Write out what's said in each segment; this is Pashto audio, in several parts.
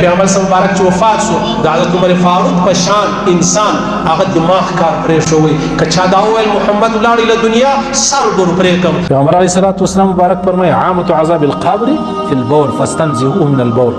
پیغمبر صلی مبارک چې وفات شو، د حضرت عمر فاروق په شان انسان هغه دماغ کار پرېښوی. که چا دا وویل محمد ولاړی له دنیا، سر ور پرې کم. پیغمبر علیه الصلاة والسلام مبارک فرمایي: عامة عذاب القبر في البول فاستنزهوه من البول.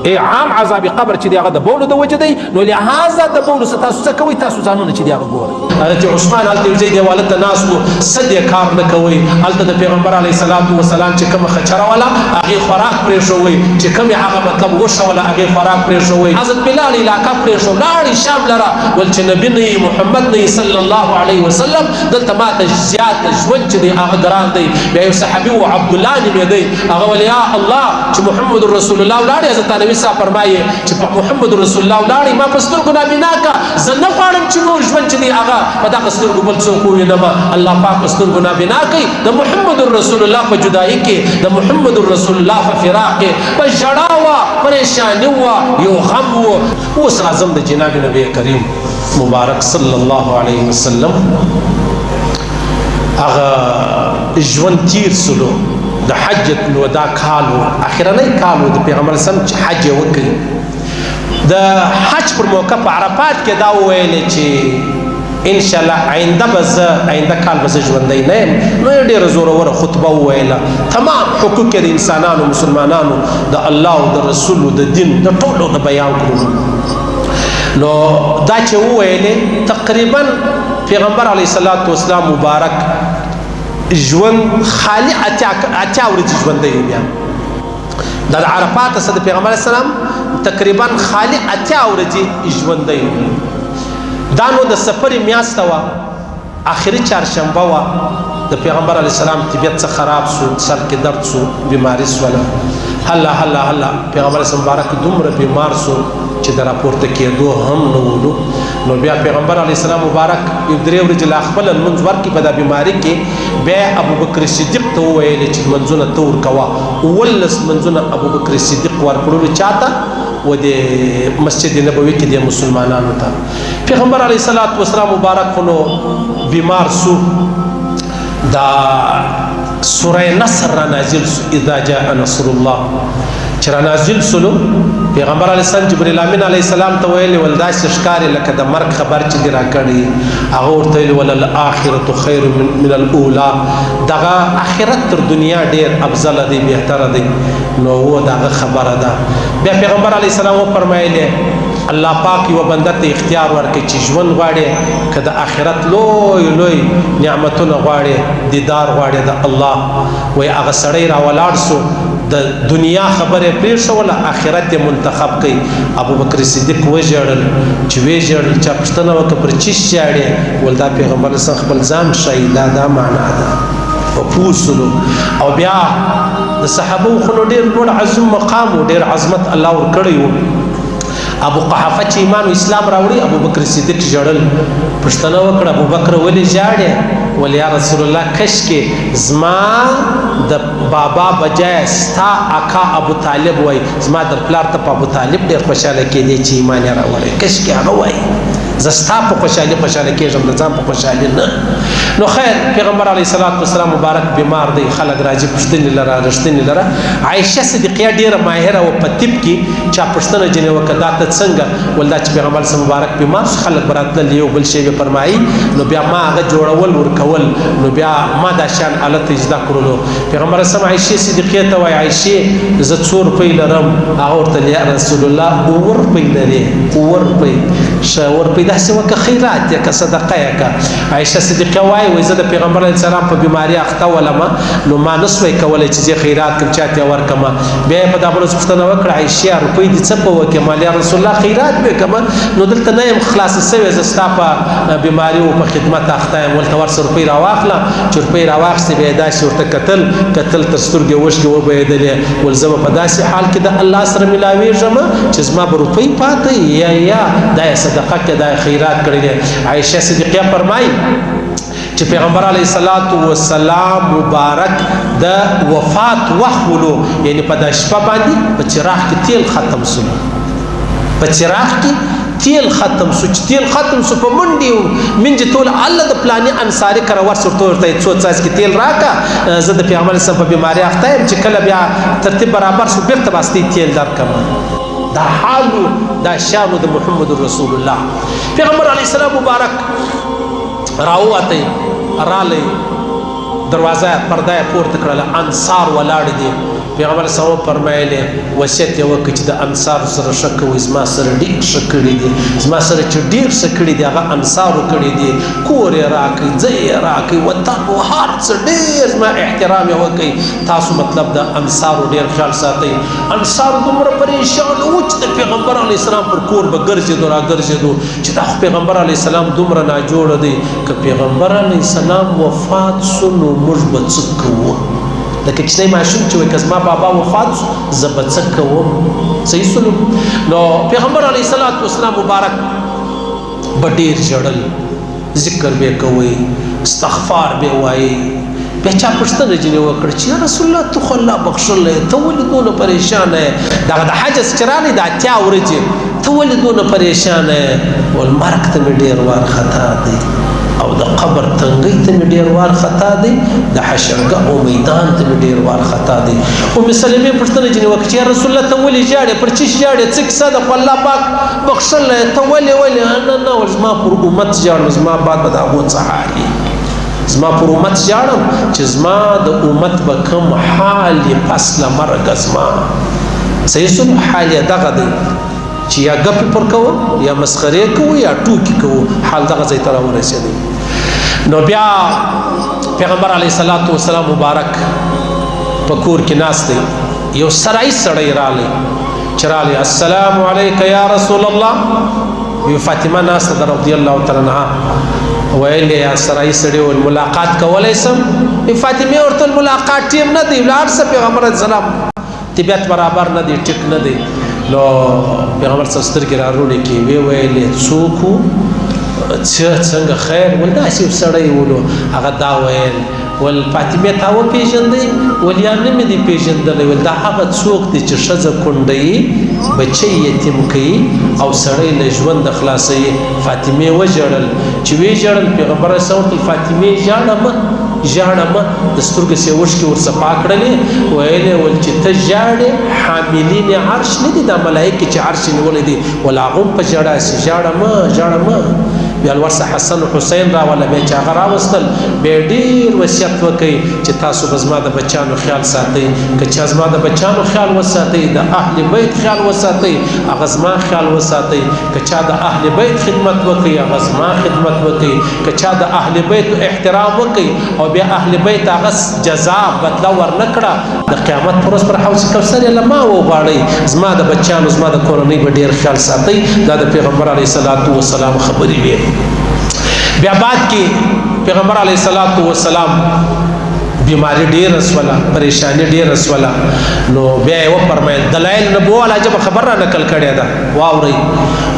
ای عام عذاب قبر چې دی، هغه د بولو د وجه دی، نو لهذا د بولو څخه تاسو څه کوئ؟ تاسو ځانونه چې دی هغه ګورئ. حضرت عثمان هلته یو ځای دیواله ته ناست وو، څه دې کار نه کوئ. هلته د پیغمبر علیه الصلاة والسلام چې کومه خچره وله، هغې خوراک پرېښوئ، چې کومې هغه مطلب غوښه وله، هغې خوراک پرېښوئ. حضرت بلال علاقه پرېښو، لاړی شام لره، ول چې نبي نه یي، محمد نه یي صلی الله علیه وسلم، دلته ماته زیات ژوند چې دی هغه ګران دی. بیا یو صحابي و، عبدالله نومېدی، هغه ول یا الله، چې محمد رسول الله ولاړی. حضرت نبی صاحب فرمایي چې په محمد رسول الله ولاړی، ما په سترګو نابینا کا، زه نه غواړم چې نور ژوند چې دی هغه په دغه سترګو بل څوک ووینم. الله پاک په سترګو نابینا کوي د محمد رسول الله په جدایي کې، د محمد رسول الله په فراق کې. په ژړا وه، پریشاني وه، یو غم و. اوس راځم د جناب نبی کریم مبارک صلی الله علیه وسلم هغه ژوند تیر سلو. د حجت الوداع کال و، اخرنی کال و د پیغمبر سم چې حج یې وکړي. د حج پر موقع په عرفات کې دا وویل چې ان شاء الله آینده به زه، آینده کال به زه ژوندی نه یم. نو یې ډېره زوروره خطبه وویله، تمام حقوق یې د انسانانو، مسلمانانو، د الله او د رسول، د دین، د ټولو د بیان کړلو. نو دا چې وویلې، تقریبا پیغمبر علیه الصلاة والسلام مبارک ژوند خالی 80 ورځې ژوندی و. بیا د عرفات څخه د پیغمبر اسلام تقریبا خالی 80 ورځې ژوندی و. دا نو د سفر میاشت وه، آخري چهارشنبه وه. د پیغمبر علی السلام طبیعت څخه خراب سو، سر کې درد سو، بیماری سوله. هلا هلا هلا پیغمبر اسلام مبارک دومره بیمار سو چې د راپورته کېدو هم نه ولو. نو بیا پیغمبر علی السلام مبارک یو درې ورځې لا خپل لمونځ ورکړي. په دا بیماری کې بیا ابوبکر صدیق ته وویل چې لمونځونه ته ورکوه. 17 لمونځونه ابوبکر صدیق ورکړلو. چاته؟ و د مسجد نبوي کې د مسلمانانو ته. پیغمبر علیه الصلاة والسلام مبارک نو بیمار سو، دا سوره نصر را نازل سو، اذا جاء نصر الله چې را نازل سولو. پیغمبر علیه السلام جبرئیل امین علیه السلام ته ویل ول داسې ښکاري لکه د مرګ خبر چې دی راکړی. هغه ورته ویل وللآخرة خیر من الاولى، دغه آخرت تر دنیا ډیر افضل دی، بهتره دی. نو و دغه خبره ده. بیا پیغمبر علیه السلام وفرمایله: الله پاک یو بنده ته اختیار ورکړي چې ژوند غواړي که د آخرت لوی لوی نعمتونه غواړي، دیدار غواړي د الله؟ وای هغه سړی را ولاړ سو، د دنیا خبره پرېښوله، آخرت یې منتخب کړي. ابوبکر صدیق وژړل. چې وژړل، چا پوښتنه وکړه پر چیش ژاړې؟ ول دا پیغمبر سم خپل ځان ښایي، دا دا معنا ده او پوه سولو. او بیا د صحابه خو نو ډېر لوړ عظیم مقام و، ډېر عظمت الله ورکړی و. ابو قحافه چې ایمان او اسلام راوړي، ابو بکر صدیق ژړل. پوښتنه وکړه: ابو بکر، ولې ژاړې؟ ول یا رسول الله، کشکې زما د بابا بجای ستا اکا ابو طالب وای. زما در پلار ته په ابو طالب ډېر خوشاله کېدی چې ایمان یې راوړی، کشکې هغه وای. زه ستا په خوشحالي خوشحاله کېږم، د ځان په خوشحالي نه. نو خیر، پیغمبر علیه الصلاة والسلام مبارک بیمار دی، خلک راځي، پوښتنې لره، رښتینې لره. عایشه صدیقیه ډېره ماهره وه په طب کې. چا پوښتنه ځینې وکړه: دا ته څنګه؟ ول دا چې پیغمبر سم مبارک بیمار شو، خلک به راتلل، یو بل شی به فرمایي، نو بیا ما هغه جوړول ورکول، نو بیا ما دا شان آلت زده کړلو. پیغمبر سم عایشې صدیقیه ته وایي: عایشې، زه څو روپۍ لرم؟ هغه ورته: یا رسول الله، 7 روپۍ لرې. 7 روپۍ؟ ښه، 7 روپۍ داسې وکړه، خیرات یې که، صدقه یې که. عایشه صدیقه وایي، وایي زه د پیغمبر علیه السلام په بیماري اخته ولم، نو ما نه سوی کولی چې زه خیرات کړم، چاته یې ورکړم. بیا یې په دا بله پوښتنه وکړه: عایشې، روپۍ دې څه په وکړې؟ مال یا رسول الله، خیرات به کړم، نو دلته نه یم خلاصه سوې، زه ستا په بیماري او په خدمت اخته یم. ورته ورسه، روپۍ راواخله. چې روپۍ راواخیستې، بیا یې داسې ورته کتل کتل، تر سترګې اوښکې وبهېدلې. ول زه به په داسې حال کې د الله سره ملاوېږم چې زما به روپۍ پاتې یا یا دا یې صدقه کې، دا یې خیرات کړی دی. عایشه صدیقیه فرمایي چې پیغمبر علیه الصلاۃ والسلام مبارک د وفات وخت ولو، یعنی په د شپه باندې په چراغ کې تیل ختم سو، په چراغ کې تیل ختم سو. چې تیل ختم سو، په منډي منځ ټول الله د پلاني انصاري کره ورسره، ورته څو څاڅکي تیل راکا، زه د پیغمبر سم په بیماری اخته یم، چې کله بیا ترتیب برابر سو، بیرته باستي تیل درکم. دا حال دا شان د محمد رسول الله. پیغمبر علی السلام مبارک راوته رالی، دروازه پرده پورته کړله، انصار ولاړ دي. پیغمبر صلی الله فرمایلی، وصیت یې وکړ چې د انصارو سره ښه کوئ، زما سره ډېر ښه کړي دي، زما سره چې ډېر ښه کړي دي هغه انصارو کړي دي، کور یې راکړي، ځای یې راکړي، وطن و هر څه ډېر زما احترام یې وکړي. تاسو مطلب د انصارو ډېر خیال ساتئ. انصار دومره پریشان وو چې د پیغمبر علیه السلام پر کور به ګرځېدو را ګرځېدو چې دا خو پیغمبر علیه السلام دومره ناجوړه دی، که پیغمبر علیه السلام وفات سو نو موږ به څه کوو؟ لکه کوچنی ماشوم چې وایي که زما بابا وفات سو زه به څه کوم؟ صحیح سولو. نو پیغمبر علیه الصلاة والسلام مبارک به ډېر ژړل، ذکر به یې کوئ، استغفار به یې وایي. بیا چا پوښتنه ځینې وکړه چې یا رسول الله ته خو الله بخښلی، ته ولې دونه پریشانه یې؟ دغه د حج چې راغی د 80 ورځې، ته ولې دونه پریشانه یې؟ ول مرګ ته مې ډېر وار خطا دی، او د قبر تنګۍ ته مې ډېر وار خطا دی، د حشرګاه او میدان ته مې ډېر وار خطا دی. ام سلمې پوښتنه ځینې وکړه چې یا رسول الله ته ولې ژاړې، پر څه ژاړې، څه کیسه ده؟ خو الله پاک بخښلی، ته ولې ولې؟ نه نه، ول زما پر امت ژاړم، زما بعد به د هغو څه حال وي، زما پر امت ژاړم چې زما د امت به کوم حال یې پس له مرګه زما. صحیح سو، حال یې دغه دی چې یا ګپې پر کوو، یا مسخرې کوو، یا ټوکې کوو، حال دغه ځای ته راورسېدی. نو بیا پیغمبر علیه الصلاة والسلام مبارک په کور کې ناست دی، یو سرای سړی راغی چې راغی، السلام علیک یا رسول الله. وی فاطمه ناسته ده رضی الله تعالی عنها، ویل یا سرای سړی ول ملاقات کولی سم؟ وی فاطمې ورته ملاقات ټیم نه دی، لاړ سه، پیغمبر علیه السلام طبیعت برابر نه دی، ټیک نه دی. نو پیغمبر څه سترګې راروړې کړې، وی ویلې څوک و، څنګه خیر؟ ول داسې یو سړی ولو. هغه دا ویل، ول فاطمې تا وپېژندی؟ ول یا نه مې دی پېژندلی. ول دا هغه څوک دی چې ښځه کونډوي، بچی یتیم کوي او سړی له ژونده خلاصوي. فاطمې وژړل، چې ویې ژړل پیغمبر علیه السلام ورته فاطمې ژاړه مه، ژاړه مه، د سترګو سې اوښکې ورصفا کړلې، ویل یې ول چې ته ژاړې، حاملین عرش نه دي دا ملایکې چې عرش یې نیولی دی، ول هغه هم په ژړا سي، ژاړه مه، ژاړه مه. بیا ورسه حسن حسین راوله، بیا چې هغه راوستل بیا ډېر وصیت وکړئ چې تاسو به زما د بچیانو خیال ساتئ، که چا زما د بچیانو خیال وساتئ، د اهل بیت خیال وساتئ، هغه زما خیال وساتئ، که چا د اهل بیت خدمت وکړي هغه زما خدمت وکړي، که چا د اهل بیت احترام وکړي او بیا اهل بیت هغه جزا بدله ورنه کړه، د قیامت پر ورځ پر حوض کوثر یې له ما وغواړئ، زما د بچیانو زما د کورنۍ به ډېر خیال ساتئ. دا د پیغمبر علیه الصلاة والسلام خبرې وې. بیا بعد کې پیغمبر علیه الصلاة والسلام بیماری ډېره سوله، پریشانی ډېره سوله، نو بیا یې وفرمیل، دلایل نبوه والا عجبه خبر را نقل کړې ده، واورئ.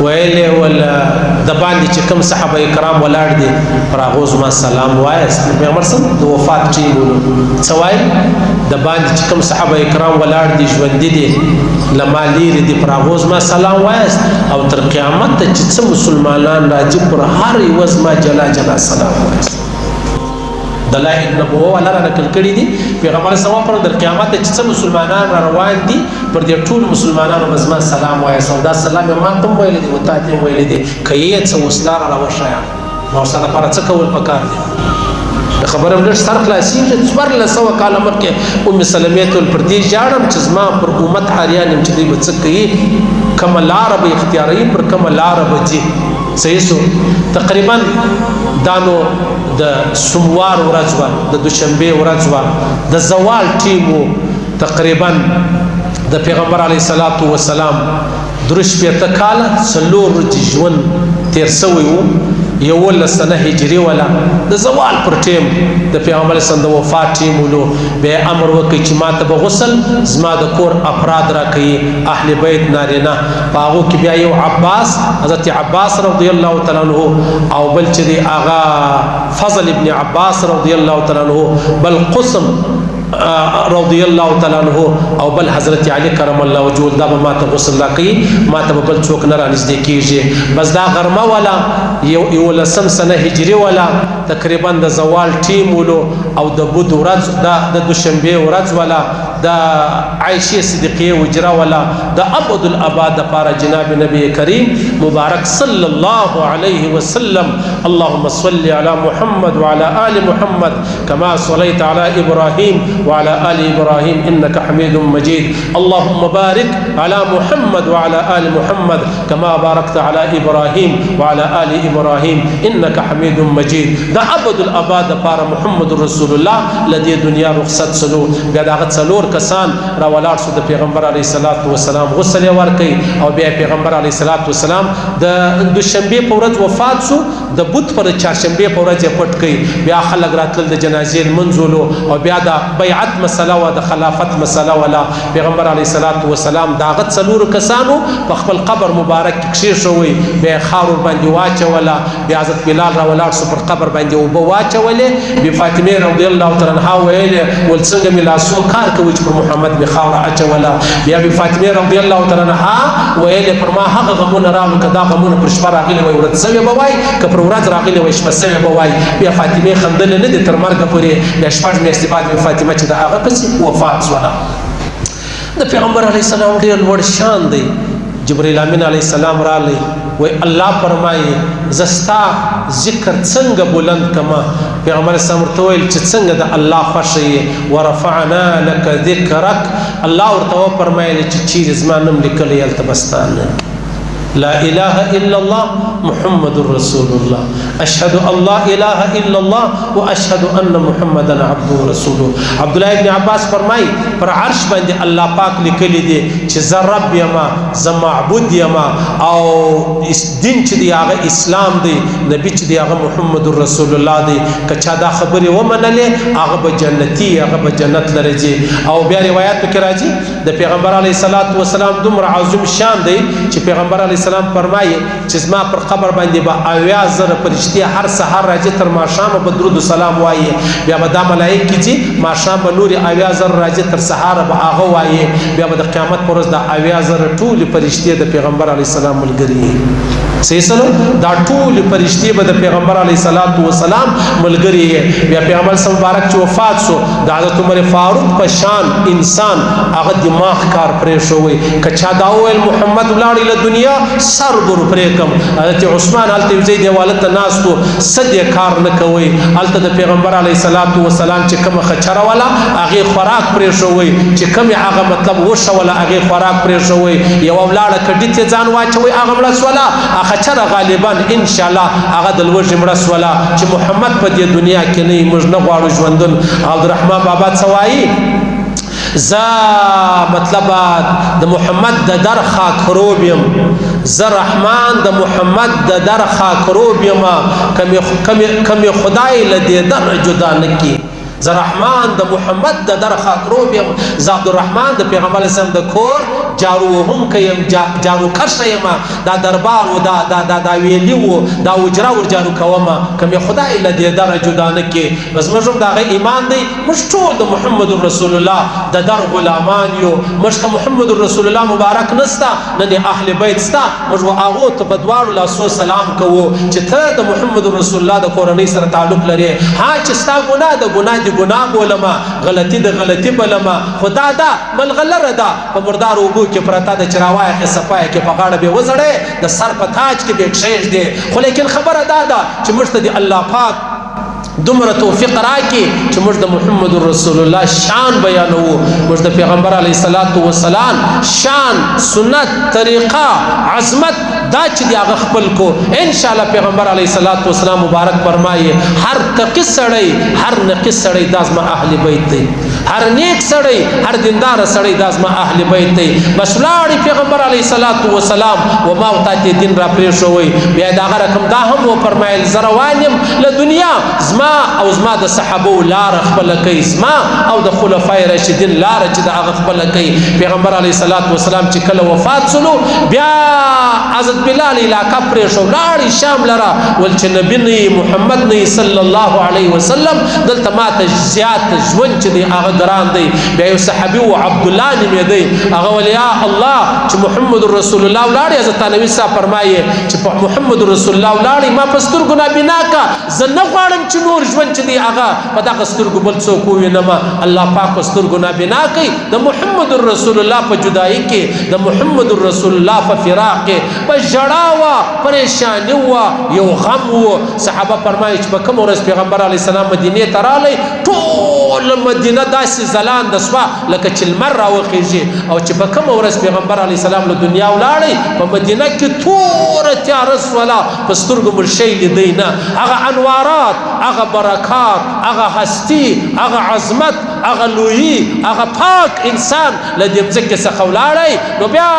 ویل یې ول د باندې چې کوم صحابه کرام ولاړ دي پر هغو زما سلام وایاست. پیغمبر صلی د وفات ټیم ولو څه وایي؟ د باندې چې کوم صحابه کرام ولاړ دي، ژوندي دي، له ما لیرې دي، پر هغو زما سلام وایاست، او تر قیامته چې څه مسلمانان راځي پر هر یوه زما جلا جلا سلام وایاست. دلائل نبوه والا را نقل کړي دي. پیغمبر صلی الله علیه وسلم در قیامت چې څه مسلمانان را روان دي پر دې ټولو مسلمانانو به زما سلام وایاست، او دا سلام یې ما ته هم ویلی دی او تا ته هم ویلی دی. که یې څه اوس لاره راوښیه، نو ورسره لپاره څه کول پکار دي؟ د خبره لږ سر خلاصېږي. 1400 کاله مخکې ام سلمې ته ویل پر دې ژاړم چې زما پر امت حریان یم چې دوی به څه کوي، کومه لاره به اختیاروي، پر کومه لاره به ځي. صحیح سو. تقریبا دا نو د سوموار ورځ وه، د دوشنبې ورځ وه، د زوال ټیم و. تقریبا د پیغمبر علیه الصلاة والسلام 63 کاله 4 ورځې ژوند تېر سوی و، 11 سنه هجري ولا د زوال پر ټیم د پیغمبر صلی د وفات ټیم ولو. بیا امر وکړي چې ما ته به غسل زما د کور افراد راکوي، اهل بیت نارینه. په هغو کې بیا یو عباس، حضرت عباس رضی الله تعالی عنه، او بل چې دی هغه فضل ابن عباس رضی الله تعالی عنه، بل قسم رضی الله تعالی عنه، او بل حضرت علی کرم الله وجهه. دا به ما ته غسل راکوي، ما ته به بل څوک نه رانږدې کېږي. بس دا غرمه ولا 11 سنه هجري ولا تقریبا د زوال ټیم ولو او د بود ورځ د دوشنبې ورځ ولا د عائشه صدیقه وجره ولا د ابد الاباد لپاره جناب نبی کریم مبارک صلی الله علیه وسلم. اللهم صل على محمد وعلى آل محمد كما صليت على إبراهيم وعلى آل إبراهيم إنك حميد مجيد. اللهم بارك على محمد وعلى آل محمد كما باركت على إبراهيم وعلى آل إبراهيم إنك حميد مجيد. د ابد الاباد لپاره محمد رسول الله لدې دنیا رخصت سلو. بیا د هغه څلور کسان را ولاړ سو، د پیغمبر علیه الصلاة والسلام غسل یې ورکړي او بیا پیغمبر علیه الصلاة والسلام د دوشنبې په ورځ وفات سو، د بت پر چهارشنبې په ورځ یې پټ کړي. بیا خلک راتلل د جنازې لمونځ ولو او بیا د بیعت مسله وه، د خلافت مسله وله. پیغمبر علیه الصلاة والسلام د هغه څلورو کسانو په خپل قبر مبارک کې کښېښوئ، بیا یې خاور ورباندې واچوله. بیا حضرت بلال را ولاړ سو، پر قبر باندې اوبه واچولې. بیا فاطمې رضی الله تعالی عنها ویلې ول څنګه مې لاسو کار کوي چې پر محمد مې خاوره اچوله. بیا بیا فاطمې رضی الله تعالی عنها ویلې پر ما هغه غمونه راغلل که دا غمونه پر شپه راغلي وای ورځ سوې به وای، که پر ورځ راغلي وای شپه سوې به وای. بیا فاطمې خندلې نه دي تر مرګه پورې. بیا شپږ میاشتې بعد بیا فاطمه چې د هغه پسې وفات سوله. د پیغمبر علیه السلام ډېر لوړ شان دی. جبرئیل امین علیه السلام راغلی وای الله فرمایي زه ستا ذکر څنګه بلند کما. پیغمبر اسلام ورته وویل چې څنګه د الله خوښه یې، ورفعنا لک ذکرک. الله ورته وفرمایل چې چیرې زما نوم لیکلی هلته به ستا نه. لا إله إلا الله محمد رسول الله، أشهد أن لا إله إلا الله وأشهد أن محمدا عبده ورسوله. عبد الله ابن عباس فرمای پر عرش باندې الله پاک لیکلی دی چې زه رب یم، زه معبود یم، او دین چې دی هغه اسلام دی، نبی چې دی هغه محمد رسول الله دی. که چا دا خبرې ومنلې هغه به جنتي، هغه به جنت لره ځي. او بیا روایتو کې راځي د پیغمبر علیه الصلاة والسلام دومره عظیم شان دی چې پیغمبر علیه السلام فرمایي چې زما پر قبر باندې به 70,000 فرشتې هر سهار راځي تر ماښامه به درود سلام وایي. بیا به دا ملایک چې ماښام به نورې 70,000 راځي تر سهاره به هغه وایي. بیا به د قیامت پر ورځ د 70,000 ټولې فرشتې د پیغمبر علیه السلام ملګري. صحیح سلو، دا ټولې فرشتې به د پیغمبر علیه الصلاة والسلام ملګري. بیا پیغمبر صلی مبارک چې وفات سو د حضرت عمر فاروق په شان انسان هغه دماغ کار پرېښوی. که چا دا وویل محمد ولاړی له دنیا سر به ورپرې کړم. حضرت عثمان هلته یو ځای دیواله ته ناست و، څه دې کار نه کوئ. هلته د پیغمبر علیه الصلاة والسلام چې کومه خچره وله هغې خوراک پرېښوئ، چې کومې هغه مطلب وښوله هغې خوراک پرېښوئ. یوه ولاړه کډي ته ځان واچوئ هغه مړه سوله، خچره غالبا انشاءالله هغه د لوږې مړه سوله. چې محمد په دې دنیا کې نه موږ نه غواړو ژوندون. عبدالرحمن بابا څه وایي؟ زه مطلب د محمد د در خاکروب یم، زه رحمان د محمد د در خاکروب یم، که مې خدای له دې در جدا نه کړي. زه رحمان د محمد د در خاکروب یم، زه عبدالرحمن د پیغمبر علیه السلام د کور جارو وهونکی یم، جارو کرښه یم، دا دربار و دا دا دا دا ویلي و دا حجره ور جارو کوم، که مې خدای له دې دره جدا نه کړي. بس موږ هم د هغه ایمان دی، موږ ټول د محمد رسول الله د در غلامان یو. موږ ته محمد رسول الله مبارک نسته، نه د اهل بیت سته. موږ و هغو ته په دواړو لاسو سلام کوو چې ته د محمد رسول الله د کورنۍ سره تعلق لرې. ها چې ستا ګناه د ګناه دې ګناه بولمه، غلطي د غلطي بلمه، خو دا ده ملغلره ده په مردارو اوبو کې پرته ده چې راوایخې صفایه کې په غاړه به وځړې، د سر په تاج کې به کښېږدې. خو لیکن خبره دا ده چې موږ ته د الله پاک دومره توفیق راکړي چې موږ د محمد رسول الله شان بیانوو، موږ د پیغمبر علیه الصلاة والسلام شان، سنت، طریقه، عظمت دا چې دی هغه خپل کو. انشاءالله پیغمبر علیه الصلاة والسلام مبارک فرمایي هر تقي سړی، هر نقي سړی دا زما اهل بیت دی، هر نیک سړی، هر دیندار سړی دا زما اهل بیت دی. بس لاړی پیغمبر علیه الصلاة والسلام و ما او تاته دین را پرېښوئ. بیا د هغه رقم دا هم وفرمایل زه روان یم له دنیا، زما او زما د صحابو لاره خپله کوي، زما او د خلفای راشدین لاره چې د هغه خپله کوي. پیغمبر علیه الصلاة والسلام چې کله وفات سلو بیا حضرت بلال علاقه پرېښو لاړی شام لره، ول چې نبی نه محمد نه صلی الله علیه وسلم دلته ماته زیات ژوند چې دی هغه ګران دی. بیا یو صحابي و، عبدالله نومېدی، هغه ویل یا الله چې محمد رسول الله ولاړې، حضرت تھانوي صاحب فرمایي چې په محمد رسول الله ولاړې ما په سترګو نابینا کا، زه نه غواړم چې نور ژوند چې دی هغه په دغه سترګو بل څوک ووینم. الله پاک په سترګو نابینا کوي د محمد رسول الله په جدایي کې، د محمد رسول الله په فراق کې، په ژړا وه، پریشاني وه، یو غم و. صحابه فرمایي چې په کومه ورځ پیغمبر علیه السلام مدینې ته راغی، ټوله مدینه داسې ځلانده سوه لکه چې لمر راوخیږي. او چې په کومه ورځ پیغمبر علیه السلام له دنیا ولاړی، په مدینه کې توره تیاره سوله، په سترګو مړ شی لیدی نه. هغه انوارات، هغه برکات، هغه هستی، هغه عظمت، هغه لویي، هغه پاک انسان له دې مځکې څخه ولاړی. نو بیا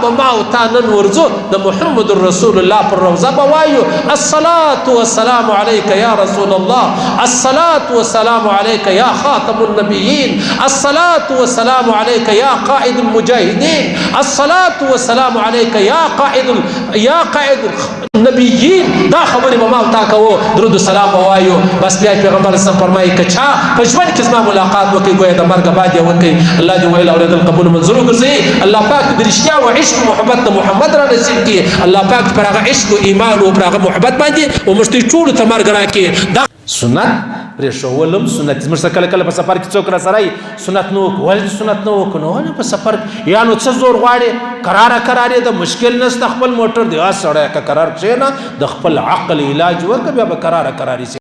به ما او تا نن ورځو د محمد رسول الله پر روضه به وایو الصلاة والسلام علیک یا رسول الله، الصلاة والسلام علیک یا خاتم النبیین، الصلاة والسلام علیک یا قائد المجاهدین، الصلاة والسلام علیک یا قائد النبیین. دا خبرې به ما او تا کوو، درود سلام به وایو. بس بیا پیغمبر اسلام فرمایي که چا په ژوند کې زما ملاقات وکړي ګویا د مرګ بعد یې وکړي. الله دې ویل اورېدل قبول منظور وګرځوي. الله پاک د رښتیا او عشق محبت د محمد را نصیب کړي. الله پاک پر هغه عشق او ایمان او پر هغه محبت باندې وموږ ته ټولو ته مرګ راکړي. دا سنت پرېښول هم سنت. موږ سره کله کله په سفر کې څوک را سره سنت نه وکړو، ولې سنت نه وکړو؟ نو په سفر یا نو څه زور غواړي، کراره کرارې ده، مشکل نشته، خپل موټر دی. سړی که کرار کښېنه، د خپل عقل علاج وکړه، بیا به کراره کرارې.